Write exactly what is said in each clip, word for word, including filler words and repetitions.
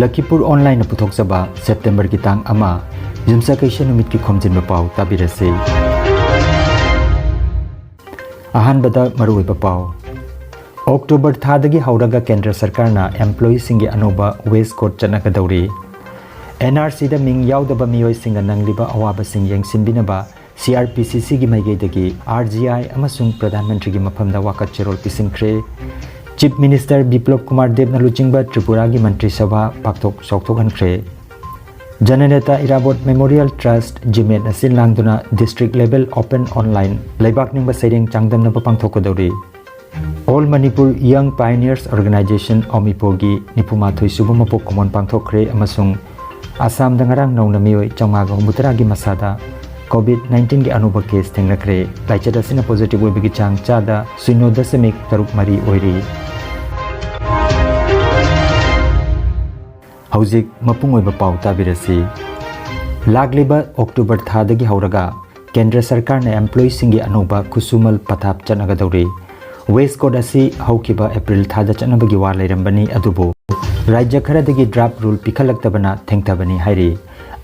ꯂꯈꯤꯄꯨꯔ ꯑꯣꯟꯂꯥꯏꯟꯅ ꯄꯨꯊꯣꯛꯆꯕ ꯁꯦꯞꯇꯦꯝꯕꯔꯒꯤ ꯇꯥꯡ ꯑꯃ, ꯌꯨꯝꯁꯀꯩꯁ ꯅꯨꯃꯤꯠꯀꯤ ꯈꯣꯝꯖꯤꯟꯕ ꯄꯥꯎ ꯇꯥꯕꯤꯔꯁꯤ꯫ ꯑꯍꯥꯟꯕꯗ ꯃꯔꯨꯑꯣꯏꯕ ꯄꯥꯎ꯫ ꯑꯣꯛꯇꯣꯕꯔ ꯊꯥꯗꯒꯤ ꯍꯧꯔꯒ ꯀꯦꯟꯗ꯭ꯔ ꯁꯔꯀꯥꯔꯅ employeeꯁꯤꯡꯒꯤ ꯑꯅꯧꯕ wage code ꯆꯠꯅꯒꯗꯧꯔꯤ꯫ NRCꯗ ꯃꯤꯡ ꯌꯥꯎꯗꯕ ꯃꯤꯑꯣꯏꯁꯤꯡꯅ ꯅꯪꯂꯤꯕ ꯑꯋꯥꯕꯁꯤꯡ ꯌꯦꯡꯁꯤꯟꯕꯤꯅꯕ CRPCCꯒꯤ ꯃꯥꯏꯀꯩꯗꯒꯤ RGI ꯑꯃꯁꯨꯡ ꯄ꯭ꯔꯙꯥꯟ ꯃꯟꯇ꯭ꯔꯤꯒꯤ ꯃꯐꯝꯗ ꯋꯥꯀꯠ ꯆꯦꯔꯣꯜ ꯄꯤꯁꯤꯟꯈ꯭ꯔꯦ꯫ Chief Minister ꯕꯤꯄ꯭ꯂꯕ ꯀꯨꯃꯥꯔ ꯗꯦꯕꯅ ꯂꯨꯆꯤꯡꯕ ꯇ꯭ꯔꯤꯄꯨꯔꯥꯒꯤ ꯃꯟꯇ꯭ꯔꯤ ꯁꯚꯥ ꯄꯥꯛꯊꯣꯛ ꯆꯥꯎꯊꯣꯛꯍꯟꯈ꯭ꯔꯦ꯫ ꯖꯅꯅꯦꯇꯥ ꯏꯔꯥꯕꯣꯠ Memorial Trust, ꯖꯤꯃꯦꯠꯅ ꯁꯤꯜ ꯂꯥꯡꯗꯨꯅ district level open online ꯂꯩꯕꯥꯛ ꯅꯤꯡꯕ ꯁꯩꯔꯦꯡ ꯆꯥꯡꯗꯝꯅꯕ ꯄꯥꯡꯊꯣꯛꯀꯗꯧꯔꯤ꯫ All Manipur Young Pioneers Organisation, ꯑꯣꯃꯤꯄꯣꯒꯤ ꯅꯤꯐꯨ ꯃꯥꯊꯣꯏ ꯁꯨꯕ ꯃꯄꯣꯛ ꯀꯨꯝꯑꯣꯟ ꯄꯥꯡꯊꯣꯛꯈ꯭ꯔꯦ ꯑꯃꯁꯨꯡ ꯑꯁꯥꯝꯗ ꯉꯔꯥꯡ ꯅꯧꯅ ꯃꯤꯑꯣꯏ ꯆꯥꯝꯃꯉꯥꯒ ꯍꯨꯝꯐꯨꯇꯔꯥꯒꯤ ꯃꯁꯥꯗ COVID nineteenꯒꯤ ꯑꯅꯧꯕ case ꯊꯦꯡꯅꯈ꯭ꯔꯦ꯫ ꯂꯥꯏꯆꯠ ꯑꯁꯤꯅ positive ꯑꯣꯏꯕꯒꯤ ꯆꯥꯡ ꯆꯥꯗ ꯁꯤꯅꯣ ꯗꯁꯃꯤꯛ ꯇꯔꯨꯛ ꯃꯔꯤ ꯑꯣꯏꯔꯤ꯫ ꯍꯧꯖꯤꯛ ꯃꯄꯨꯡ ꯑꯣꯏꯕ ꯄꯥꯎ ꯇꯥꯕꯤꯔꯁꯤ꯫ ꯂꯥꯛꯂꯤꯕ ꯑꯣꯛꯇꯣꯕꯔ ꯊꯥꯗꯒꯤ ꯍꯧꯔꯒ ꯀꯦꯟꯗ꯭ꯔ ꯁꯔꯀꯥꯔꯅ employeeꯁꯤꯡꯒꯤ ꯑꯅꯧꯕ ꯈꯨꯠꯁꯨꯃꯜ ꯄꯊꯥꯞ ꯆꯠꯅꯒꯗꯧꯔꯤ꯫ Wage code ꯑꯁꯤ ꯍꯧꯈꯤꯕ ꯑꯦꯄ꯭ꯔꯤꯜ ꯊꯥꯗ ꯆꯠꯅꯕꯒꯤ ꯋꯥ ꯂꯩꯔꯝꯕꯅꯤ, ꯑꯗꯨꯕꯨ ꯔꯥꯖ꯭ꯌ ꯈꯔꯗꯒꯤ draft rule ꯄꯤꯈꯠꯂꯛꯇꯕꯅ ꯊꯦꯡꯊꯕꯅꯤ ꯍꯥꯏꯔꯤ꯫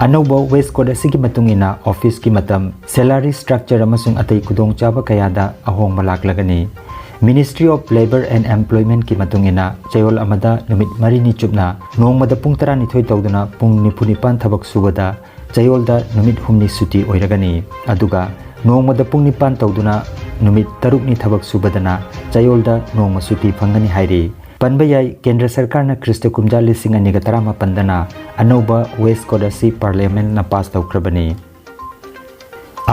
ꯑꯅꯧꯕ wage code ꯑꯁꯤꯒꯤ ꯃꯇꯨꯡ ꯏꯟꯅ officeꯀꯤ ꯃꯇꯝ, salary structure ꯑꯃꯁꯨꯡ ꯑꯇꯩ ꯈꯨꯗꯣꯡꯆꯥꯕ ꯀꯌꯥꯗ ꯑꯍꯣꯡꯕ ꯂꯥꯛꯂꯒꯅꯤ꯫ Ministry of Labour and Employmentꯀꯤ ꯃꯇꯨꯡ ꯏꯟꯅ ꯆꯌꯣꯜ ꯑꯃꯗ ꯅꯨꯃꯤꯠ ꯃꯔꯤꯅꯤ ꯆꯨꯞꯅ ꯅꯣꯡꯃꯗ ꯄꯨꯡ ꯇꯔꯥꯅꯤꯊꯣꯏ ꯇꯧꯗꯨꯅ ꯄꯨꯡ ꯅꯤꯐꯨ ꯅꯤꯄꯥꯟ ꯊꯕꯛ ꯁꯨꯕꯗ ꯆꯌꯣꯜꯗ ꯅꯨꯃꯤꯠ ꯍꯨꯝꯅꯤ ꯁꯨꯇꯤ ꯑꯣꯏꯔꯒꯅꯤ꯫ ꯑꯗꯨꯒ ꯅꯣꯡꯃꯗ ꯄꯨꯡ ꯅꯤꯄꯥꯟ ꯇꯧꯗꯨꯅ ꯅꯨꯃꯤꯠ ꯇꯔꯨꯛꯅꯤ ꯊꯕꯛ ꯁꯨꯕꯗꯅ ꯆꯌꯣꯜꯗ ꯅꯣꯡꯃ ꯁꯨꯇꯤ ꯐꯪꯒꯅꯤ ꯍꯥꯏꯔꯤ꯫ ꯄꯟꯕ ꯌꯥꯏ, ꯀꯦꯟꯗ꯭ꯔ ꯁꯔꯀꯥꯔꯅ ꯈ꯭ꯔꯤꯁꯇ ꯀꯨꯝꯖꯥ ꯂꯤꯁꯤꯡ ꯑꯅꯤꯒ ꯇꯔꯥꯃꯥꯄꯟꯗꯅ ꯑꯅꯧꯕ wage code ꯑꯁꯤ parliamentꯅ pass ꯇꯧꯈ꯭ꯔꯕꯅꯤ꯫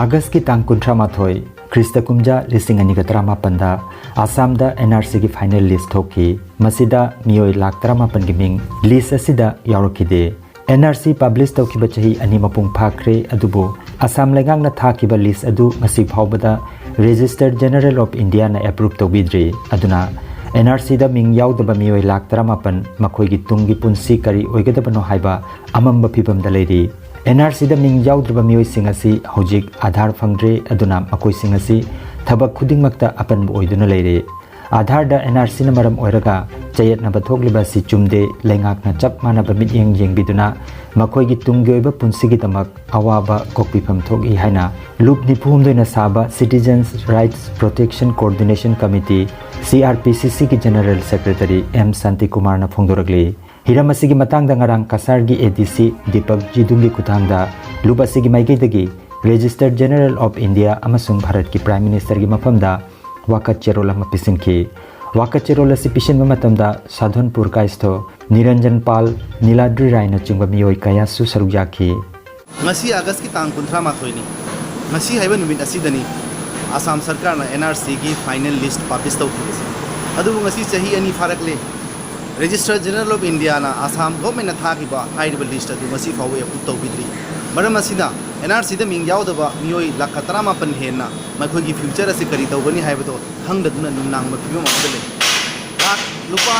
ꯑꯥꯒꯁꯀꯤ ꯇꯥꯡ ꯀꯨꯟꯊ꯭ꯔꯥ ꯃꯥꯊꯣꯏ, ꯈ꯭ꯔꯤꯁꯇ ꯀꯨꯝꯖꯥ ꯂꯤꯁꯤꯡ ꯑꯅꯤꯒ ꯇꯔꯥꯃꯥꯄꯟꯗ ꯑꯁꯥꯝꯗ NRCꯒꯤ final list ꯊꯣꯛꯈꯤ꯫ ꯃꯁꯤꯗ ꯃꯤꯑꯣꯏ ꯂꯥꯈ ꯇꯔꯥꯃꯥꯄꯟꯒꯤ ꯃꯤꯡ list ꯑꯁꯤꯗ ꯌꯥꯎꯔꯛꯈꯤꯗꯦ꯫ NRC publish ꯇꯧꯈꯤꯕ ꯆꯍꯤ ꯑꯅꯤ ꯃꯄꯨꯡ ꯐꯥꯈ꯭ꯔꯦ, ꯑꯗꯨꯕꯨ ꯑꯁꯥꯝ ꯂꯩꯉꯥꯛꯅ ꯊꯥꯈꯤꯕ list ꯑꯗꯨ ꯉꯁꯤ ꯐꯥꯎꯕꯗ Registrar General of Indiaꯅ approve ꯇꯧꯕꯤꯗ꯭ꯔꯤ꯫ ꯑꯗꯨꯅ NRCꯗ ꯃꯤꯡ ꯌꯥꯎꯗꯕ ꯃꯤꯑꯣꯏ ꯂꯥꯈ ꯇꯔꯥꯃꯥꯄꯟ ꯃꯈꯣꯏꯒꯤ ꯇꯨꯡꯒꯤ ꯄꯨꯟꯁꯤ ꯀꯔꯤ ꯑꯣꯏꯒꯗꯕꯅꯣ ꯍꯥꯏꯕ ꯑꯃꯝꯕ ꯐꯤꯚꯝꯗ ꯂꯩꯔꯤ꯫ NRCꯗ ꯃꯤꯡ ꯌꯥꯎꯗ꯭ꯔꯕ ꯃꯤꯑꯣꯏꯁꯤꯡ ꯑꯁꯤ ꯍꯧꯖꯤꯛ ꯑꯥꯙꯥꯔ ꯐꯪꯗ꯭ꯔꯦ, ꯑꯗꯨꯅ ꯃꯈꯣꯏꯁꯤꯡ ꯑꯁꯤ ꯊꯕꯛ ꯈꯨꯗꯤꯡꯃꯛꯇ ꯑꯄꯟꯕ ꯑꯣꯏꯗꯨꯅ ꯂꯩꯔꯦ꯫ ꯑꯥꯙꯥꯔꯗ ꯑꯦꯟ ꯑꯥꯔ ꯁꯤꯅ ꯃꯔꯝ ꯑꯣꯏꯔꯒ ꯆꯌꯦꯠꯅꯕ ꯊꯣꯛꯂꯤꯕ ꯑꯁꯤ ꯆꯨꯝꯗꯦ, ꯂꯩꯉꯥꯛꯅ ꯆꯞ ꯃꯥꯟꯅꯕ ꯃꯤꯠꯌꯦꯡ ꯌꯦꯡꯕꯤꯗꯨꯅ ꯃꯈꯣꯏꯒꯤ ꯇꯨꯡꯒꯤ ꯑꯣꯏꯕ ꯄꯨꯟꯁꯤꯒꯤꯗꯃꯛ ꯑꯋꯥꯕ ꯀꯣꯛꯄꯤꯐꯝ ꯊꯣꯛꯏ ꯍꯥꯏꯅ ꯂꯨꯞ ꯅꯤꯐꯨ ꯍꯨꯝꯗꯣꯏꯅ ꯁꯥꯕ Citizens Rights Protection Coordination Committee, C R P C C ꯒꯤ General Secretary M ꯁꯥꯟꯇꯤꯀꯨꯃꯥꯔꯅ ꯐꯣꯡꯗꯣꯔꯛꯂꯤ꯫ ꯍꯤꯔꯝ ꯑꯁꯤꯒꯤ ꯃꯇꯥꯡꯗ ꯉꯔꯥꯡ ꯀꯁꯥꯔꯒꯤ A D C ꯗꯤꯄꯛ ꯖꯤꯗꯨꯡꯒꯤ ꯈꯨꯠꯊꯥꯡꯗ ꯂꯨꯞ ꯑꯁꯤꯒꯤ ꯃꯥꯏꯀꯩꯗꯒꯤ Registrar General of India ꯑꯃꯁꯨꯡ ꯚꯥꯔꯠꯀꯤ Prime Ministerꯒꯤ ꯃꯐꯝꯗ ꯋꯥꯀꯠ ꯆꯦꯔꯣꯜ ꯑꯃ ꯄꯤꯁꯤꯟꯈꯤ꯫ ꯋꯥꯀꯠ ꯆꯦꯔꯣꯜ ꯑꯁꯤ ꯄꯤꯁꯤꯟꯕ ꯃꯇꯝꯗ ꯁꯥꯙꯣꯟꯄꯨꯔ ꯀꯥꯏꯁꯊꯣ, ꯅꯤꯔꯟꯖꯟ ꯄꯥꯜ, ꯅꯤꯂꯥꯗ꯭ꯔꯤ ꯔꯥꯏꯅꯆꯤꯡꯕ ꯃꯤꯑꯣꯏ ꯀꯌꯥꯁꯨ ꯁꯔꯨꯛ ꯌꯥꯈꯤ꯫ ꯉꯁꯤ ꯑꯥꯒꯁꯀꯤ ꯇꯥꯡ ꯀꯨꯟꯊ꯭ꯔꯥ ꯃꯥꯊꯣꯏꯅꯤ꯫ ꯉꯁꯤ ꯍꯥꯏꯕ ꯅꯨꯃꯤꯠ ꯑꯁꯤꯗꯅꯤ ꯑꯁꯥꯝ ꯁꯔꯀꯥꯔꯅ N R C ꯒꯤ final list publish ꯇꯧꯈꯤꯕꯁꯤ꯫ ꯑꯗꯨꯕꯨ ꯉꯁꯤ ꯆꯍꯤ ꯑꯅꯤ ꯐꯥꯔꯛꯂꯦ꯫ Registrar General of Indiaꯅ ꯑꯁꯥꯝ governmentꯅ ꯊꯥꯈꯤꯕ ꯍꯥꯏꯔꯤꯕ list ꯑꯗꯨ ꯉꯁꯤ ꯐꯥꯎꯕ approve ꯇꯧꯕꯤꯗ꯭ꯔꯤ꯫ ꯃꯔꯝ ꯑꯁꯤꯅ N R C ꯗ ꯃꯤꯡ ꯌꯥꯎꯗꯕ ꯃꯤꯑꯣꯏ ꯂꯥꯈ ꯇꯔꯥꯃꯥꯄꯟ ꯍꯦꯟꯅ ꯃꯈꯣꯏꯒꯤ future ꯑꯁꯤ ꯀꯔꯤ ꯇꯧꯒꯅꯤ ꯍꯥꯏꯕꯗꯣ ꯈꯪꯗꯗꯨꯅ ꯅꯨꯡꯅꯥꯡꯕ ꯐꯤꯕꯝ ꯑꯃꯗ ꯂꯩ꯫ ꯂꯥꯈ, ꯂꯨꯄꯥ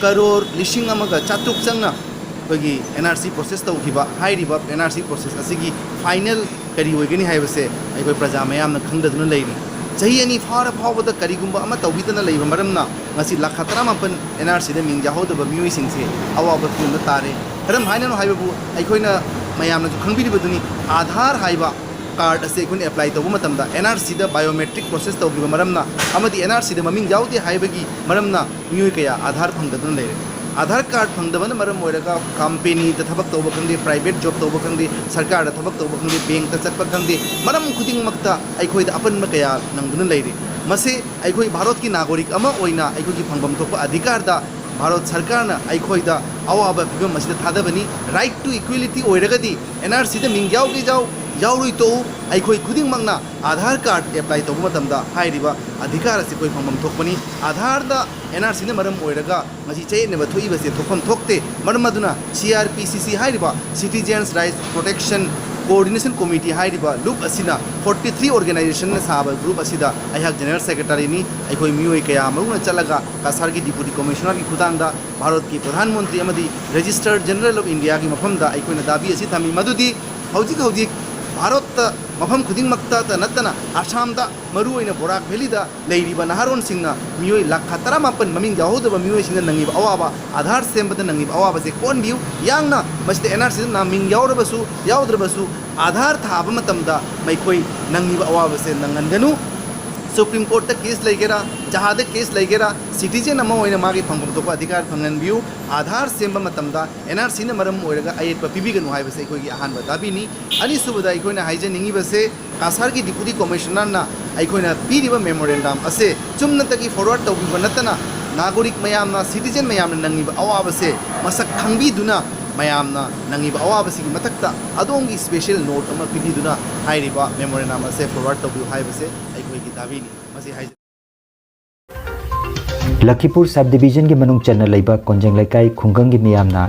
ꯀꯔꯣꯔ ꯂꯤꯁꯤꯡ ꯑꯃꯒ ꯆꯥꯇ꯭ꯔꯨꯛ ꯆꯪꯅ ꯑꯩꯈꯣꯏꯒꯤ N R C process ꯇꯧꯈꯤꯕ ꯍꯥꯏꯔꯤꯕ N R C process ꯑꯁꯤꯒꯤ final ꯀꯔꯤ ꯑꯣꯏꯒꯅꯤ ꯍꯥꯏꯕꯁꯦ ꯑꯩꯈꯣꯏ ꯄ꯭ꯔꯖꯥ ꯃꯌꯥꯝꯅ ꯈꯪꯗꯗꯨꯅ ꯂꯩꯔꯤ꯫ ꯆꯍꯤ ꯑꯅꯤ ꯐꯥꯔ ꯐꯥꯎꯕꯗ ꯀꯔꯤꯒꯨꯝꯕ ꯑꯃ ꯇꯧꯕꯤꯗꯅ ꯂꯩꯕ ꯃꯔꯝꯅ ꯉꯁꯤ ꯂꯥꯈ ꯇꯔꯥꯃꯥꯄꯟ N R C ꯗ ꯃꯤꯡ ꯌꯥꯎꯍꯧꯗꯕ ꯃꯤꯑꯣꯏꯁꯤꯡꯁꯦ ꯑꯋꯥꯕ ꯐꯤꯕꯝꯗ ꯇꯥꯔꯦ꯫ ꯀꯔꯝ ꯍꯥꯏꯅꯅꯣ ꯍꯥꯏꯕꯕꯨ ꯑꯩꯈꯣꯏꯅ ꯃꯌꯥꯝꯅꯁꯨ ꯈꯪꯕꯤꯔꯤꯕꯗꯨꯅꯤ, ꯑꯥꯙꯥꯔ ꯍꯥꯏꯕ card ꯑꯁꯤ ꯑꯩꯈꯣꯏꯅ apply ꯇꯧꯕ ꯃꯇꯝꯗ N R C ꯗ biometric process ꯇꯧꯈꯤꯕ ꯃꯔꯝꯅ ꯑꯃꯗꯤ N R C ꯗ ꯃꯃꯤꯡ ꯌꯥꯎꯗꯦ ꯍꯥꯏꯕꯒꯤ ꯃꯔꯝꯅ ꯃꯤꯑꯣꯏ ꯀꯌꯥ ꯑꯥꯙꯥꯔ ꯐꯪꯗꯗꯨꯅ ꯂꯩꯔꯦ꯫ ꯑꯥꯙꯥꯔ card ꯐꯪꯗꯕꯅ ꯃꯔꯝ ꯑꯣꯏꯔꯒ companyꯗ ꯊꯕꯛ ꯇꯧꯕ ꯈꯪꯗꯦ, private job ꯇꯧꯕ ꯈꯪꯗꯦ, ꯁꯔꯀꯥꯔꯗ ꯊꯕꯛ ꯇꯧꯕ ꯈꯪꯗꯦ, bankꯇ ꯆꯠꯄ ꯈꯪꯗꯦ, ꯃꯔꯝ ꯈꯨꯗꯤꯡꯃꯛꯇ ꯑꯩꯈꯣꯏꯗ ꯑꯄꯟꯕ ꯀꯌꯥ ꯅꯪꯗꯨꯅ ꯂꯩꯔꯤ꯫ ꯃꯁꯤ ꯑꯩꯈꯣꯏ ꯚꯥꯔꯠꯀꯤ ꯅꯥꯒꯣꯔꯤꯛ ꯑꯃ ꯑꯣꯏꯅ ꯑꯩꯈꯣꯏꯒꯤ ꯐꯪꯐꯝ ꯊꯣꯛꯄ ꯑꯙꯤꯀꯥꯔꯗ ꯚꯥꯔꯠ ꯁꯔꯀꯥꯔꯅ ꯑꯩꯈꯣꯏꯗ ꯑꯋꯥꯕ ꯐꯤꯕꯝ ꯑꯁꯤꯗ ꯊꯥꯗꯕꯅꯤ꯫ Right to equality ꯑꯣꯏꯔꯒꯗꯤ N R C ꯗ ꯃꯤꯡ ꯌꯥꯎꯒꯦ ꯌꯥꯎ, ꯌꯥꯎꯔꯣꯏ ꯇꯣꯛꯎ, ꯑꯩꯈꯣꯏ ꯈꯨꯗꯤꯡꯃꯛꯅ ꯑꯥꯙꯥꯔ card apply ꯇꯧꯕ ꯃꯇꯝꯗ ꯍꯥꯏꯔꯤꯕ ꯑꯙꯤꯀꯥꯔ ꯑꯁꯤ ꯑꯩꯈꯣꯏ ꯐꯪꯐꯝ ꯊꯣꯛꯄꯅꯤ꯫ ꯑꯥꯙꯥꯔꯗ N R C ꯅ ꯃꯔꯝ ꯑꯣꯏꯔꯒ ꯉꯁꯤ ꯆꯌꯦꯠꯅꯕ ꯊꯣꯛꯏꯕꯁꯦ ꯊꯣꯛꯐꯝ ꯊꯣꯛꯇꯦ꯫ ꯃꯔꯝ ꯑꯗꯨꯅ C R P C C ꯍꯥꯏꯔꯤꯕ Citizens Rights Protection Coordination Committee ꯍꯥꯏꯔꯤꯕ ꯂꯨꯞ ꯑꯁꯤꯅ forty three organizationꯅ ꯁꯥꯕ group ꯑꯁꯤꯗ ꯑꯩꯍꯥꯛ General Secretaryꯅꯤ꯫ ꯑꯩꯈꯣꯏ ꯃꯤꯑꯣꯏ ꯀꯌꯥ ꯃꯔꯨꯅ ꯆꯠꯂꯒ ꯀꯁꯥꯔꯒꯤ Deputy Commissionerꯒꯤ ꯈꯨꯊꯥꯡꯗ ꯚꯥꯔꯠꯀꯤ ꯄ꯭ꯔꯙꯥꯟ ꯃꯟꯇ꯭ꯔꯤ ꯑꯃꯗꯤ Registrar General of Indiaꯒꯤ ꯃꯐꯝꯗ ꯑꯩꯈꯣꯏꯅ ꯗꯥꯕꯤ ꯑꯁꯤ ꯊꯝꯃꯤ, ꯃꯗꯨꯗꯤ ꯍꯧꯖꯤꯛ ꯍꯧꯖꯤꯛ ꯚꯥꯔꯠꯇ ꯃꯐꯝ ꯈꯨꯗꯤꯡꯃꯛꯇꯇ ꯅꯠꯇꯅ ꯑꯁꯥꯝꯗ, ꯃꯔꯨꯑꯣꯏꯅ ꯕꯣꯔꯥꯛ ꯚꯦꯂꯤꯗ ꯂꯩꯔꯤꯕ ꯅꯍꯥꯔꯣꯟꯁꯤꯡꯅ ꯃꯤꯑꯣꯏ ꯂꯥꯈ ꯇꯔꯥꯃꯥꯄꯟ ꯃꯃꯤꯡ ꯌꯥꯎꯍꯧꯗꯕ ꯃꯤꯑꯣꯏꯁꯤꯡꯅ ꯅꯪꯉꯤꯕ ꯑꯋꯥꯕ, ꯑꯥꯙꯥꯔ ꯁꯦꯝꯕꯗ ꯅꯪꯉꯤꯕ ꯑꯋꯥꯕꯁꯦ ꯀꯣꯛꯍꯟꯕꯤꯌꯨ꯫ ꯌꯥꯡꯅ ꯃꯁꯤꯗ ꯑꯦꯟ ꯑꯥꯔ ꯁꯤꯗ ꯃꯤꯡ ꯌꯥꯎꯔꯕꯁꯨ ꯌꯥꯎꯗ꯭ꯔꯕꯁꯨ ꯑꯥꯙꯥꯔ ꯊꯥꯕ ꯃꯇꯝꯗ ꯃꯈꯣꯏ ꯅꯪꯉꯤꯕ ꯑꯋꯥꯕꯁꯦ ꯅꯪꯍꯟꯒꯅꯨ꯫ Supreme ꯀꯣꯔꯠꯇ case ꯂꯩꯒꯦꯔꯥ, Jahad case ꯂꯩꯒꯦꯔꯥ, citizen ꯑꯃ ꯑꯣꯏꯅ ꯃꯥꯒꯤ ꯐꯪꯐꯝ ꯊꯣꯛꯄ ꯑꯙꯤꯀꯥꯔ ꯐꯪꯍꯟꯕꯤꯌꯨ꯫ ꯑꯥꯙꯥꯔ ꯁꯦꯝꯕ ꯃꯇꯝꯗ ꯑꯦꯟ ꯑꯥꯔ ꯁꯤꯅ ꯃꯔꯝ ꯑꯣꯏꯔꯒ ꯑꯌꯦꯠꯄ ꯄꯤꯕꯤꯒꯅꯨ ꯍꯥꯏꯕꯁꯦ ꯑꯩꯈꯣꯏꯒꯤ ꯑꯍꯥꯟꯕ ꯗꯥꯕꯤꯅꯤ꯫ ꯑꯅꯤꯁꯨꯕꯗ ꯑꯩꯈꯣꯏꯅ ꯍꯥꯏꯖꯅꯤꯡꯉꯤꯕꯁꯦ, ꯀꯁꯥꯔꯒꯤ ꯗꯤꯄꯨꯇꯤ ꯀꯣꯃꯤꯁꯅꯔꯅ ꯑꯩꯈꯣꯏꯅ ꯄꯤꯔꯤꯕ ꯃꯦꯃꯣꯔꯦꯟꯗꯝ ꯑꯁꯦ ꯆꯨꯝꯅꯇꯒꯤ ꯐꯣꯔꯋꯥꯔꯗ ꯇꯧꯕꯤꯕ ꯅꯠꯇꯅ, ꯅꯥꯒꯔꯤꯛ ꯃꯌꯥꯝꯅ, ꯁꯤꯇꯤꯖꯦꯟ ꯃꯌꯥꯝꯅ ꯅꯪꯉꯤꯕ ꯑꯋꯥꯕꯁꯦ ꯃꯁꯛ ꯈꯪꯕꯤꯗꯨꯅ, ꯃꯌꯥꯝꯅ ꯅꯪꯉꯤꯕ ꯑꯋꯥꯕꯁꯤꯒꯤ ꯃꯊꯛꯇ ꯑꯗꯣꯝꯒꯤ ꯁ꯭ꯄꯦꯁꯦꯜ ꯅꯣꯠ ꯑꯃ ꯄꯤꯕꯤꯗꯨꯅ ꯍꯥꯏꯔꯤꯕ ꯃꯦꯃꯣꯔꯦꯟꯗꯝ ꯑꯁꯦ ꯐꯣꯔꯋꯥꯔꯗ ꯇꯧꯕꯤꯌꯨ ꯍꯥꯏꯕꯁꯦ ꯑꯩꯈꯣꯏꯒꯤ ꯗꯥꯕꯤꯅꯤ꯫ ꯃꯁꯤ ꯍꯥꯏꯖ- ꯂꯈꯤꯄꯨꯔ ꯁꯕ ꯗꯤꯕꯤꯖꯟꯒꯤ ꯃꯅꯨꯡ ꯆꯟꯅ ꯂꯩꯕ ꯀꯣꯟꯖꯦꯡ ꯂꯩꯀꯥꯏ ꯈꯨꯡꯒꯪꯒꯤ ꯃꯤꯌꯥꯝꯅ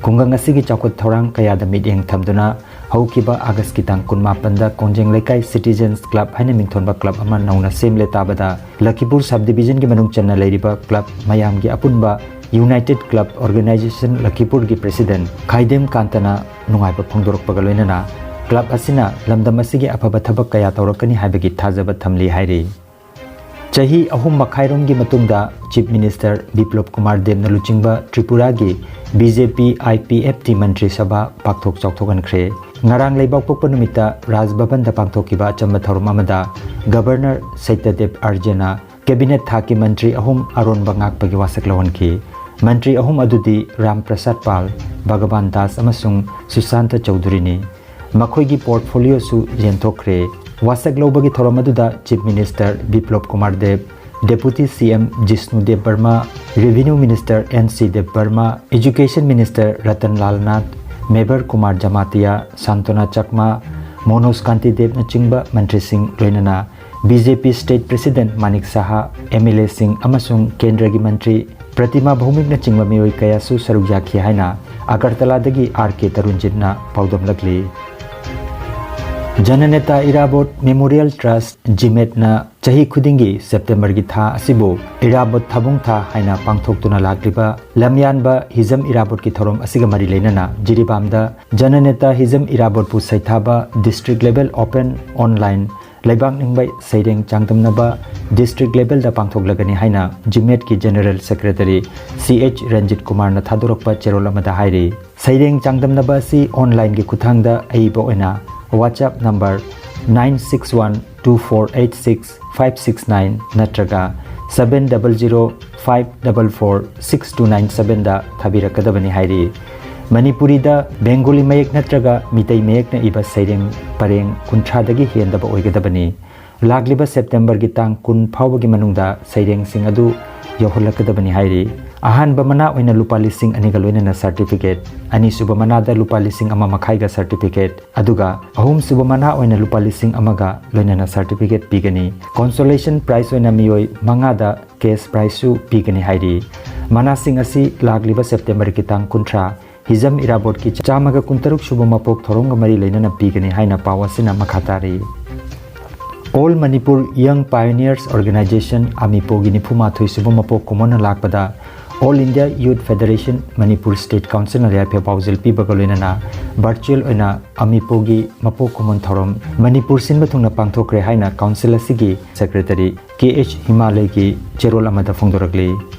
ꯈꯨꯡꯒꯪ ꯑꯁꯤꯒꯤ ꯆꯥꯎꯈꯠ ꯊꯧꯔꯥꯡ ꯀꯌꯥꯗ ꯃꯤꯠꯌꯦꯡ ꯊꯝꯗꯨꯅ ꯍꯧꯈꯤꯕ ꯑꯥꯒꯁꯀꯤ ꯇꯥꯡ ꯀꯨꯟꯃꯥꯄꯟꯗ ꯀꯣꯟꯖꯦꯡ ꯂꯩꯀꯥꯏ ꯁꯤꯇꯤꯖꯦꯟꯁ ꯀ꯭ꯂꯕ ꯍꯥꯏꯅ ꯃꯤꯡꯊꯣꯟꯕ ꯀ꯭ꯂꯕ ꯑꯃ ꯅꯧꯅ ꯁꯦꯝꯂꯦ ꯇꯥꯕꯗ, ꯂꯈꯤꯄꯨꯔ ꯁꯕ ꯗꯤꯕꯤꯖꯟꯒꯤ ꯃꯅꯨꯡ ꯆꯟꯅ ꯂꯩꯔꯤꯕ ꯀ꯭ꯂꯕ ꯃꯌꯥꯝꯒꯤ ꯑꯄꯨꯟꯕ ꯌꯨꯅꯥꯏꯇꯦꯗ ꯀ꯭ꯂꯕ ꯑꯣꯔꯒꯅꯥꯏꯖꯦꯁꯟ ꯂꯈꯤꯄꯨꯔꯒꯤ ꯄ꯭ꯔꯦꯁꯤꯗꯦꯟꯠ ꯈꯥꯏꯗꯦꯝ ꯀꯥꯟꯇꯅ ꯅꯨꯡꯉꯥꯏꯕ ꯐꯣꯡꯗꯣꯔꯛꯄꯒ ꯂꯣꯏꯅꯅ ꯀ꯭ꯂꯕ ꯑꯁꯤꯅ ꯂꯝꯗꯝ ꯑꯁꯤꯒꯤ ꯑꯐꯕ ꯊꯕꯛ ꯀꯌꯥ ꯇꯧꯔꯛꯀꯅꯤ ꯍꯥꯏꯕꯒꯤ ꯊꯥꯖꯕ ꯊꯝꯂꯤ ꯍꯥꯏꯔꯤ꯫ ꯆꯍꯤ ꯑꯍꯨꯝ ꯃꯈꯥꯏꯔꯣꯝꯒꯤ ꯃꯇꯨꯡꯗ ꯆꯤꯐ ꯃꯤꯅꯤꯁꯇꯔ ꯕꯤꯄ꯭ꯂꯕ ꯀꯨꯃꯥꯔ ꯗꯦꯕꯅ ꯂꯨꯆꯤꯡꯕ ꯇ꯭ꯔꯤꯄꯨꯔꯥꯒꯤ B J P I P F T ꯃꯟꯇ꯭ꯔꯤ ꯁꯚꯥ ꯄꯥꯛꯊꯣꯛ ꯆꯥꯎꯊꯣꯛꯍꯟꯈ꯭ꯔꯦ꯫ ꯉꯔꯥꯡ ꯂꯩꯕꯥꯛꯄꯣꯛꯄ ꯅꯨꯃꯤꯠꯇ ꯔꯥꯖ ꯚꯕꯟꯗ ꯄꯥꯡꯊꯣꯛꯈꯤꯕ ꯑꯆꯝꯕ ꯊꯧꯔꯝ ꯑꯃꯗ ꯒꯕꯔꯅꯔ ꯁꯩꯇꯗꯦꯕ ꯑꯥꯔꯖꯦꯅ ꯀꯦꯕꯤꯅꯦꯠ ꯊꯥꯛꯀꯤ ꯃꯟꯇ꯭ꯔꯤ ꯑꯍꯨꯝ ꯑꯔꯣꯟꯕ ꯉꯥꯛꯄꯒꯤ ꯋꯥꯁꯛ ꯂꯧꯍꯟꯈꯤ꯫ ꯃꯟꯇ꯭ꯔꯤ ꯑꯍꯨꯝ ꯑꯗꯨꯗꯤ ꯔꯥꯝ ꯄ꯭ꯔꯁꯥꯗ ꯄꯥꯜ, ꯚꯒꯕꯥꯟ ꯗꯥꯁ ꯑꯃꯁꯨꯡ ꯁꯨꯁꯥꯟꯇ ꯆꯧꯙꯨꯔꯤꯅꯤ꯫ ꯃꯈꯣꯏꯒꯤ ꯄꯣꯔꯠꯐꯣꯂꯤꯑꯣꯁꯨ ꯌꯦꯟꯊꯣꯛꯈ꯭ꯔꯦ꯫ ꯋꯥꯁꯛ ꯂꯧꯕꯒꯤ ꯊꯧꯔꯝ ꯑꯗꯨꯗ ꯆꯤꯐ ꯃꯤꯅꯤꯁꯇꯔ ꯕꯤꯄ꯭ꯂꯕ ꯀꯨꯃꯥꯔ ꯗꯦꯕ, ꯗꯦꯄꯨꯇꯤ ꯁꯤ ꯑꯦꯝ ꯖꯤꯁꯅꯨ ꯗꯦꯕ ꯕꯔꯃꯥ, ꯔꯦꯚꯤꯅ꯭ꯌꯨ ꯃꯤꯅꯤꯁꯇꯔ ꯑꯦꯟ ꯁꯤ ꯗꯦꯕ ꯕꯔꯃꯥ, ꯏꯖꯨꯀꯦꯁꯟ ꯃꯤꯅꯤꯁꯇꯔ ꯔꯇꯟ ꯂꯥꯜ ꯅꯥꯊ, ꯃꯦꯕꯔ ꯀꯨꯃꯥꯔ ꯖꯃꯥꯇꯤꯌꯥ, ꯁꯥꯟꯇꯣꯅꯥ ꯆꯛꯃꯥ, ꯃꯣꯅꯣꯖ ꯀꯥꯟꯇꯤ ꯗꯦꯕꯅꯆꯤꯡꯕ ꯃꯟꯇ꯭ꯔꯤꯁꯤꯡ, ꯂꯣꯏꯅꯅ ꯕꯤ ꯖꯦ ꯄꯤ ꯁ꯭ꯇꯦꯠ ꯄ꯭ꯔꯦꯁꯤꯗꯦꯟꯠ ꯃꯥꯅꯤꯛ ꯁꯍꯥ, ꯑꯦꯝ ꯑꯦꯜ ꯑꯦꯁꯤꯡ ꯑꯃꯁꯨꯡ ꯀꯦꯟꯗ꯭ꯔꯒꯤ ꯃꯟꯇ꯭ꯔꯤ ꯄ꯭ꯔꯇꯤꯃꯥ ꯚꯧꯃꯤꯛꯅꯆꯤꯡꯕ ꯃꯤꯑꯣꯏ ꯀꯌꯥꯁꯨ ꯁꯔꯨꯛ ꯌꯥꯈꯤ ꯍꯥꯏꯅ ꯑꯒꯔꯇꯂꯥꯗꯒꯤ ꯑꯥꯔ ꯀꯦ ꯇꯔꯨꯟꯖꯤꯠꯅ ꯄꯥꯎꯗꯝꯂꯛꯂꯤ꯫ ꯖꯅꯅꯦꯇꯥ ꯏꯔꯥꯕꯣꯠ ꯃꯦꯃꯣꯔꯤꯌꯦꯜ ꯇ꯭ꯔꯁꯠ, ꯖꯤꯃꯦꯠꯅ ꯆꯍꯤ ꯈꯨꯗꯤꯡꯒꯤ ꯁꯦꯞꯇꯦꯝꯕꯔꯒꯤ ꯊꯥ ꯑꯁꯤꯕꯨ ꯏꯔꯥꯕꯣꯠ ꯊꯥꯕꯨꯡ ꯊꯥ ꯍꯥꯏꯅ ꯄꯥꯡꯊꯣꯛꯇꯨꯅ ꯂꯥꯛꯂꯤꯕ ꯂꯝꯌꯥꯟꯕ ꯍꯤꯖꯝ ꯏꯔꯥꯕꯣꯠꯀꯤ ꯊꯧꯔꯝ ꯑꯁꯤꯒ ꯃꯔꯤ ꯂꯩꯅꯅ ꯖꯤꯔꯤꯕꯥꯝꯗ ꯖꯅꯅꯦꯇꯥ ꯍꯤꯖꯝ ꯏꯔꯥꯕꯣꯠꯄꯨ ꯁꯩꯊꯥꯕ district level open online ꯂꯩꯕꯥꯛ ꯅꯤꯡꯕ ꯁꯩꯔꯦꯡ ꯆꯥꯡꯗꯝꯅꯕ district levelꯗ ꯄꯥꯡꯊꯣꯛꯂꯒꯅꯤ ꯍꯥꯏꯅ ꯖꯤꯃꯦꯠꯀꯤ General Secretary C H Ranjit ꯀꯨꯃꯥꯔꯅ ꯊꯥꯗꯣꯔꯛꯄ ꯆꯦꯔꯣꯜ ꯑꯃꯗ ꯍꯥꯏꯔꯤ꯫ ꯁꯩꯔꯦꯡ ꯆꯥꯡꯗꯝꯅꯕ ꯑꯁꯤ onlineꯒꯤ ꯈꯨꯠꯊꯥꯡꯗ ꯑꯏꯕ ꯑꯣꯏꯅ WhatsApp number nine six one two four eight six five six nine ꯅꯠꯇ꯭ꯔꯒ seven double zero five double four six two nine sevenꯗ ꯊꯥꯕꯤꯔꯛꯀꯗꯕꯅꯤ ꯍꯥꯏꯔꯤ꯫ ꯃꯅꯤꯄꯨꯔꯤꯗ ꯕꯦꯡꯒꯣꯂꯤ ꯃꯌꯦꯛ ꯅꯠꯇ꯭ꯔꯒ ꯃꯤꯇꯩ ꯃꯌꯦꯛꯅ ꯏꯕ ꯁꯩꯔꯦꯡ ꯄꯔꯦꯡ ꯀꯨꯟꯊ꯭ꯔꯥꯗꯒꯤ ꯍꯦꯟꯗꯕ ꯑꯣꯏꯒꯗꯕꯅꯤ꯫ ꯂꯥꯛꯂꯤꯕ ꯁꯦꯞꯇꯦꯝꯕꯔꯒꯤ ꯇꯥꯡ ꯀꯨꯟ ꯐꯥꯎꯕꯒꯤ ꯃꯅꯨꯡꯗ ꯁꯩꯔꯦꯡꯁꯤꯡ ꯑꯗꯨ ꯌꯧꯍꯜꯂꯛꯀꯗꯕꯅꯤ ꯍꯥꯏꯔꯤ꯫ ꯑꯍꯥꯟꯕ ꯃꯅꯥ ꯑꯣꯏꯅ ꯂꯨꯄꯥ ꯂꯤꯁꯤꯡ ꯑꯅꯤꯒ ꯂꯣꯏꯅꯅ certificate, ꯑꯅꯤꯁꯨꯕ ꯃꯅꯥꯗ ꯂꯨꯄꯥ ꯂꯤꯁꯤꯡ ꯑꯃ ꯃꯈꯥꯏꯒ certificate, ꯑꯗꯨꯒ ꯑꯍꯨꯝꯁꯨꯕ ꯃꯅꯥ ꯑꯣꯏꯅ ꯂꯨꯄꯥ ꯂꯤꯁꯤꯡ ꯑꯃꯒ ꯂꯣꯏꯅꯅ certificate ꯄꯤꯒꯅꯤ꯫ Consolation prize ꯑꯣꯏꯅ ꯃꯤꯑꯣꯏ ꯃꯉꯥꯗ cash prizeꯁꯨ ꯄꯤꯒꯅꯤ ꯍꯥꯏꯔꯤ꯫ ꯃꯅꯥꯁꯤꯡ ꯑꯁꯤ ꯂꯥꯛꯂꯤꯕ ꯁꯦꯞꯇꯦꯝꯕꯔꯒꯤ ꯇꯥꯡ ꯀꯨꯟꯊ꯭ꯔꯥ, ꯍꯤꯖꯝ ꯏꯔꯥꯕꯣꯠꯀꯤ ꯆꯥꯝꯃꯒ ꯀꯨꯟꯇꯔꯨꯛ ꯁꯨꯕ ꯃꯄꯣꯛ ꯊꯧꯔꯝꯒ ꯃꯔꯤ ꯂꯩꯅꯅ ꯄꯤꯒꯅꯤ ꯍꯥꯏꯅ ꯄꯥꯎ ꯑꯁꯤꯅ ꯃꯈꯥ ꯇꯥꯔꯤ꯫ All Manipur Young Pioneers Organization, ꯑꯃꯤꯄꯣꯒꯤ ꯅꯤꯐꯨ ꯃꯥꯊꯣꯏ ꯁꯨꯕ ꯃꯄꯣꯛ ꯀꯨꯝꯑꯣꯟꯅ ꯂꯥꯛꯄꯗ All India Youth Federation, Manipur State Councilꯅ ꯌꯥꯏꯐ ꯄꯥꯎꯖꯦꯜ ꯄꯤꯕꯒ ꯂꯣꯏꯅꯅ virtual ꯑꯣꯏꯅ ꯑꯃꯤꯄꯣꯒꯤ ꯃꯄꯣꯛ ꯀꯨꯝꯑꯣꯟ ꯊꯧꯔꯝ ꯃꯅꯤꯄꯨꯔ ꯁꯤꯟꯕ ꯊꯨꯡꯅ ꯄꯥꯡꯊꯣꯛꯈ꯭ꯔꯦ ꯍꯥꯏꯅ council ꯑꯁꯤꯒꯤ secretary K H ꯍꯤꯃꯥꯂꯩꯒꯤ ꯆꯦꯔꯣꯜ ꯑꯃꯗ ꯐꯣꯡꯗꯣꯔꯛꯂꯤ꯫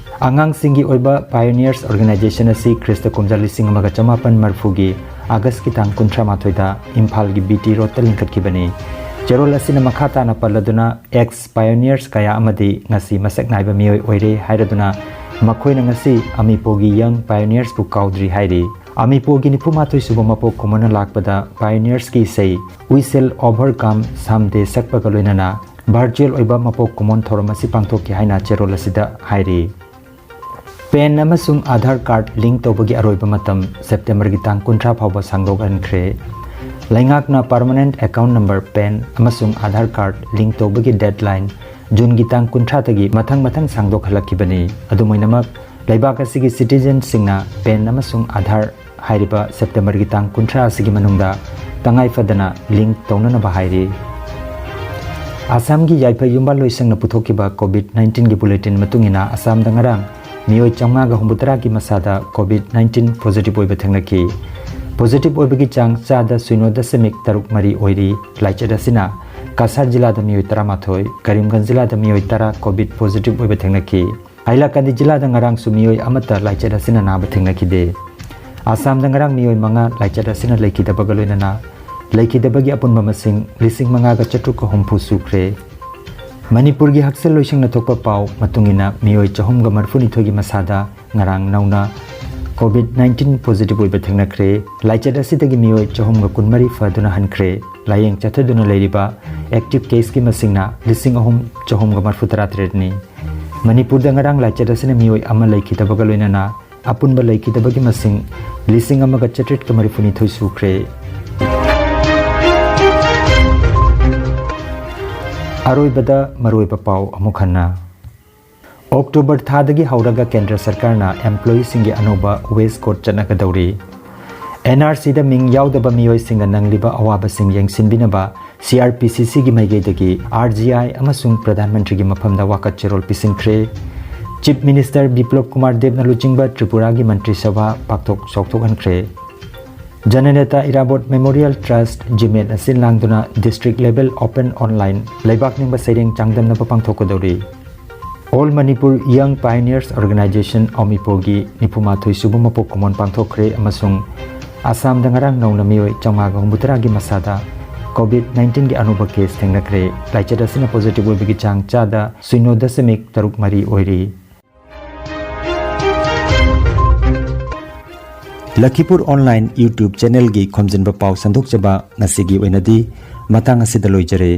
ꯑꯉꯥꯡꯁꯤꯡꯒꯤ ꯑꯣꯏꯕ Pioneers Organization ꯑꯁꯤ ꯈ꯭ꯔꯤꯁꯇ ꯀꯨꯝꯖꯥ ꯂꯤꯁꯤꯡ ꯑꯃꯒ ꯆꯃꯥꯄꯟ ꯃꯔꯤꯐꯨꯒꯤ Augustꯀꯤ ꯇꯥꯡ ꯀꯨꯟꯊ꯭ꯔꯥ ꯃꯥꯊꯣꯏꯗ ꯏꯝꯐꯥꯜꯒꯤ B T Roadꯇ ꯂꯤꯡꯈꯠꯈꯤꯕꯅꯤ꯫ ꯆꯦꯔꯣꯜ ꯑꯁꯤꯅ ꯃꯈꯥ ꯇꯥꯅ ꯄꯜꯂꯗꯨꯅ, ex pioneers ꯀꯌꯥ ꯑꯃꯗꯤ ꯉꯁꯤ ꯃꯁꯛ ꯅꯥꯏꯕ ꯃꯤꯑꯣꯏ ꯑꯣꯏꯔꯦ ꯍꯥꯏꯔꯗꯨꯅ, ꯃꯈꯣꯏꯅ ꯉꯁꯤ ꯑꯃꯤꯄꯣꯒꯤ young pioneersꯄꯨ ꯀꯥꯎꯗ꯭ꯔꯤ ꯍꯥꯏꯔꯤ꯫ ꯑꯃꯤꯄꯣꯒꯤ ꯅꯤꯐꯨ ꯃꯥꯊꯣꯏ ꯁꯨꯕ ꯃꯄꯣꯛ ꯀꯨꯝꯑꯣꯟꯅ ꯂꯥꯛꯄꯗ pioneersꯀꯤ ꯏꯁꯩ We Shall Overcome Someday ꯁꯛꯄꯒ ꯂꯣꯏꯅꯅ virtual ꯑꯣꯏꯕ ꯃꯄꯣꯛ ꯀꯨꯝꯑꯣꯟ ꯊꯧꯔꯝ ꯑꯁꯤ ꯄꯥꯡꯊꯣꯛꯈꯤ ꯍꯥꯏꯅ ꯆꯦꯔꯣꯜ ꯑꯁꯤꯗ ꯍꯥꯏꯔꯤ꯫ ꯄꯦꯟ ꯑꯃꯁꯨꯡ ꯑꯥꯙꯥꯔ ꯀꯥꯔꯗ link ꯇꯧꯕꯒꯤ ꯑꯔꯣꯏꯕ ꯃꯇꯝ ꯁꯦꯞꯇꯦꯝꯕꯔꯒꯤ ꯇꯥꯡ ꯀꯨꯟꯊ꯭ꯔꯥ ꯐꯥꯎꯕ ꯁꯥꯡꯗꯣꯛꯍꯟꯈ꯭ꯔꯦ꯫ ꯂꯩꯉꯥꯛꯅ permanent account number, ꯄꯦꯟ ꯑꯃꯁꯨꯡ ꯑꯥꯙꯥꯔ ꯀꯥꯔꯗ link ꯇꯧꯕꯒꯤ deadline ꯖꯨꯟꯒꯤ ꯇꯥꯡ ꯀꯨꯟꯊ꯭ꯔꯥꯗꯒꯤ ꯃꯊꯪ ꯃꯊꯪ ꯁꯥꯡꯗꯣꯛꯍꯜꯂꯛꯈꯤꯕꯅꯤ꯫ ꯑꯗꯨꯝ ꯑꯣꯏꯅꯃꯛ, ꯂꯩꯕꯥꯛ ꯑꯁꯤꯒꯤ citizenꯁꯤꯡꯅ ꯄꯦꯟ ꯑꯃꯁꯨꯡ ꯑꯥꯙꯥꯔ ꯍꯥꯏꯔꯤꯕ ꯁꯦꯞꯇꯦꯝꯕꯔꯒꯤ ꯇꯥꯡ ꯀꯨꯟꯊ꯭ꯔꯥ ꯑꯁꯤꯒꯤ ꯃꯅꯨꯡꯗ ꯇꯉꯥꯏ ꯐꯗꯅ link ꯇꯧꯅꯅꯕ ꯍꯥꯏꯔꯤ꯫ ꯑꯁꯥꯝꯒꯤ ꯌꯥꯏꯐ ꯌꯨꯝꯕꯥꯜ ꯂꯣꯏꯁꯪꯅ ꯄꯨꯊꯣꯛꯈꯤꯕ ꯀꯣꯚꯤꯗ ꯅꯥꯏꯟꯇꯤꯟꯒꯤ ꯕꯨꯂꯦꯇꯤꯟ ꯃꯇꯨꯡ ꯏꯟꯅ, ꯑꯁꯥꯝꯗ ꯉꯔꯥꯡ ꯃꯤꯑꯣꯏ ꯆꯥꯝꯃꯉꯥꯒ ꯍꯨꯝꯐꯨꯇꯔꯥꯒꯤ ꯃꯁꯥꯗ ꯀꯣꯚꯤꯗ ꯅꯥꯏꯟꯇꯤꯟ ꯄꯣꯖꯤꯇꯤꯚ ꯑꯣꯏꯕ ꯊꯦꯡꯅꯈꯤ꯫ ꯄꯣꯖꯤꯇꯤꯚ ꯑꯣꯏꯕꯒꯤ ꯆꯥꯡ ꯆꯥꯗ ꯁꯤꯅꯣ ꯗꯁꯃꯤꯛ ꯇꯔꯨꯛ ꯃꯔꯤ ꯑꯣꯏꯔꯤ꯫ ꯂꯥꯏꯆꯠ ꯑꯁꯤꯅ ꯀꯁꯥꯔ ꯖꯤꯂꯥꯗ ꯃꯤꯑꯣꯏ ꯇꯔꯥꯃꯥꯊꯣꯏ, ꯀꯔꯤꯝꯒꯟꯖ ꯖꯤꯂꯥꯗ ꯃꯤꯑꯣꯏ ꯇꯔꯥ ꯀꯣꯚꯤꯗ ꯄꯣꯖꯤꯇꯤꯚ ꯑꯣꯏꯕ ꯊꯦꯡꯅꯈꯤ꯫ ꯍꯥꯏꯂꯥꯀꯟꯗꯤ ꯖꯤꯂꯥꯗ ꯉꯔꯥꯡꯁꯨ ꯃꯤꯑꯣꯏ ꯑꯃꯠꯇ ꯂꯥꯏꯆꯠ ꯑꯁꯤꯅ ꯅꯥꯕ ꯊꯦꯡꯅꯈꯤꯗꯦ꯫ ꯑꯁꯥꯝꯗ ꯉꯔꯥꯡ ꯃꯤꯑꯣꯏ ꯃꯉꯥ ꯂꯥꯏꯆꯠ ꯑꯁꯤꯅ ꯂꯩꯈꯤꯗꯕꯒ ꯂꯣꯏꯅꯅ ꯂꯩꯈꯤꯗꯕꯒꯤ ꯑꯄꯨꯟꯕ ꯃꯁꯤꯡ ꯂꯤꯁꯤꯡ ꯃꯉꯥꯒ ꯆꯥꯇ꯭ꯔꯨꯛꯀ ꯍꯨꯝꯐꯨ ꯁꯨꯈ꯭ꯔꯦ꯫ ꯃꯅꯤꯄꯨꯔꯒꯤ ꯍꯛꯁꯦꯜ ꯂꯣꯏꯁꯪꯅ ꯊꯣꯛꯄ ꯄꯥꯎ ꯃꯇꯨꯡ ꯏꯟꯅ, ꯃꯤꯑꯣꯏ ꯆꯍꯨꯝꯒ ꯃꯔꯤꯐꯨꯅꯤꯊꯣꯏꯒꯤ ꯃꯁꯥꯗ ꯉꯔꯥꯡ ꯅꯧꯅ ꯀꯣꯚꯤꯗ ꯅꯥꯏꯟꯇꯤꯟ ꯄꯣꯖꯤꯇꯤꯚ ꯑꯣꯏꯕ ꯊꯦꯡꯅꯈ꯭ꯔꯦ꯫ ꯂꯥꯏꯆꯠ ꯑꯁꯤꯗꯒꯤ ꯃꯤꯑꯣꯏ ꯆꯍꯨꯝꯒ ꯀꯨꯟꯃꯔꯤ ꯐꯗꯨꯅ ꯍꯟꯈ꯭ꯔꯦ꯫ ꯂꯥꯌꯦꯡ ꯆꯠꯊꯗꯨꯅ ꯂꯩꯔꯤꯕ ꯑꯦꯛꯇꯤꯚ ꯀꯦꯁꯀꯤ ꯃꯁꯤꯡꯅ ꯂꯤꯁꯤꯡ ꯑꯍꯨꯝ ꯆꯍꯨꯝꯒ ꯃꯔꯤꯐꯨꯇꯔꯥ ꯇꯔꯦꯠꯅꯤ꯫ ꯃꯅꯤꯄꯨꯔꯗ ꯉꯔꯥꯡ ꯂꯥꯏꯆꯠ ꯑꯁꯤꯅ ꯃꯤꯑꯣꯏ ꯑꯃ ꯂꯩꯈꯤꯗꯕꯒ ꯂꯣꯏꯅꯅ ꯑꯄꯨꯟꯕ ꯂꯩꯈꯤꯗꯕꯒꯤ ꯃꯁꯤꯡ ꯂꯤꯁꯤꯡ ꯑꯃꯒ ꯆꯥꯇ꯭ꯔꯦꯠꯀ ꯃꯔꯤꯐꯨꯅꯤꯊꯣꯏ ꯁꯨꯈ꯭ꯔꯦ꯫ ꯑꯔꯣꯏꯕꯗ ꯃꯔꯨꯑꯣꯏꯕ ꯄꯥꯎ ꯑꯃꯨꯛ ꯍꯟꯅ꯫ ꯑꯣꯛꯇꯣꯕꯔ ꯊꯥꯗꯒꯤ ꯍꯧꯔꯒ ꯀꯦꯟꯗ꯭ꯔ ꯁꯔꯀꯥꯔꯅ ꯑꯦꯝꯄ꯭ꯂꯣꯌꯤꯁꯤꯡꯒꯤ ꯑꯅꯧꯕ ꯋꯦꯖ ꯀꯣꯗ ꯆꯠꯅꯒꯗꯧꯔꯤ꯫ ꯑꯦꯟ ꯑꯥꯔ ꯁꯤꯗ ꯃꯤꯡ ꯌꯥꯎꯗꯕ ꯃꯤꯑꯣꯏꯁꯤꯡꯅ ꯅꯪꯂꯤꯕ ꯑꯋꯥꯕꯁꯤꯡ ꯌꯦꯡꯁꯤꯟꯕꯤꯅꯕ ꯁꯤ ꯑꯥꯔ ꯄꯤ ꯁꯤ ꯁꯤꯒꯤ ꯃꯥꯏꯀꯩꯗꯒꯤ ꯑꯥꯔ ꯖꯤ ꯑꯥꯏ ꯑꯃꯁꯨꯡ ꯄ꯭ꯔꯙꯥꯟ ꯃꯟꯇ꯭ꯔꯤꯒꯤ ꯃꯐꯝꯗ ꯋꯥꯀꯠ ꯆꯦꯔꯣꯜ ꯄꯤꯁꯤꯟꯈ꯭ꯔꯦ꯫ ꯆꯤꯐ ꯃꯤꯅꯤꯁꯇꯔ ꯕꯤꯄ꯭ꯂꯕ ꯀꯨꯃꯥꯔ ꯗꯦꯕꯅ ꯂꯨꯆꯤꯡꯕ ꯇ꯭ꯔꯤꯄꯨꯔꯥꯒꯤ ꯃꯟꯇ꯭ꯔꯤ ꯁꯚꯥ ꯄꯥꯛꯊꯣꯛ ꯆꯥꯎꯊꯣꯛꯍꯟꯈ꯭ꯔꯦ꯫ ꯖꯅꯅꯦꯇꯥ ꯏꯔꯥꯕꯣꯠ ꯃꯦꯃꯣꯔꯤꯌꯦꯜ ꯇ꯭ꯔꯁꯠ, ꯖꯤꯃꯦꯠ, ꯑꯁꯤꯅ ꯂꯥꯡꯗꯨꯅ ꯗꯤꯁꯇ꯭ꯔꯤꯛ ꯂꯦꯚꯦꯜ ꯑꯣꯄꯟ ꯑꯣꯟꯂꯥꯏꯟ ꯂꯩꯕꯥꯛ ꯅꯤꯡꯕ ꯁꯩꯔꯦꯡ ꯆꯥꯡꯗꯝꯅꯕ ꯄꯥꯡꯊꯣꯛꯀꯗꯧꯔꯤ꯫ ꯑꯣꯜ ꯃꯅꯤꯄꯨꯔ ꯌꯪ ꯄꯥꯏꯅꯤꯌꯔꯁ ꯑꯣꯔꯒꯅꯥꯏꯖꯦꯁꯟ, ꯑꯣꯃꯤꯄꯣꯒꯤ ꯅꯤꯐꯨꯃꯥꯊꯣꯏ ꯁꯨꯕ ꯃꯄꯣꯛ ꯀꯨꯝꯑꯣꯟ ꯄꯥꯡꯊꯣꯛꯈ꯭ꯔꯦ ꯑꯃꯁꯨꯡ ꯑꯁꯥꯝꯗ ꯉꯔꯥꯡ ꯅꯧꯅ ꯃꯤꯑꯣꯏ ꯆꯥꯝꯃꯉꯥꯒ ꯍꯨꯝꯐꯨꯇꯔꯥꯒꯤ ꯃꯁꯥꯗ ꯀꯣꯚꯤꯗ ꯅꯥꯏꯟꯇꯤꯟꯒꯤ ꯑꯅꯧꯕ ꯀꯦꯁ ꯊꯦꯡꯅꯈ꯭ꯔꯦ꯫ ꯂꯥꯏꯆꯠ ꯑꯁꯤꯅ ꯄꯣꯖꯤꯇꯤꯚ ꯑꯣꯏꯕꯒꯤ ꯆꯥꯡ ꯆꯥꯗ ꯁꯤꯅꯣ ꯗꯁꯃꯤꯛ ꯇꯔꯨꯛ ꯃꯔꯤ ꯑꯣꯏꯔꯤ꯫ ꯂꯈꯤꯄꯨꯔ ꯑꯣꯟꯂꯥꯏꯟ YouTube ꯆꯦꯅꯦꯜꯒꯤ ꯈꯣꯝꯖꯤꯟꯕ ꯄꯥꯎ ꯁꯟꯗꯣꯛꯆꯕ ꯉꯁꯤꯒꯤ ꯑꯣꯏꯅꯗꯤ ꯃꯇꯥꯡ ꯑꯁꯤꯗ ꯂꯣꯏꯖꯔꯦ꯫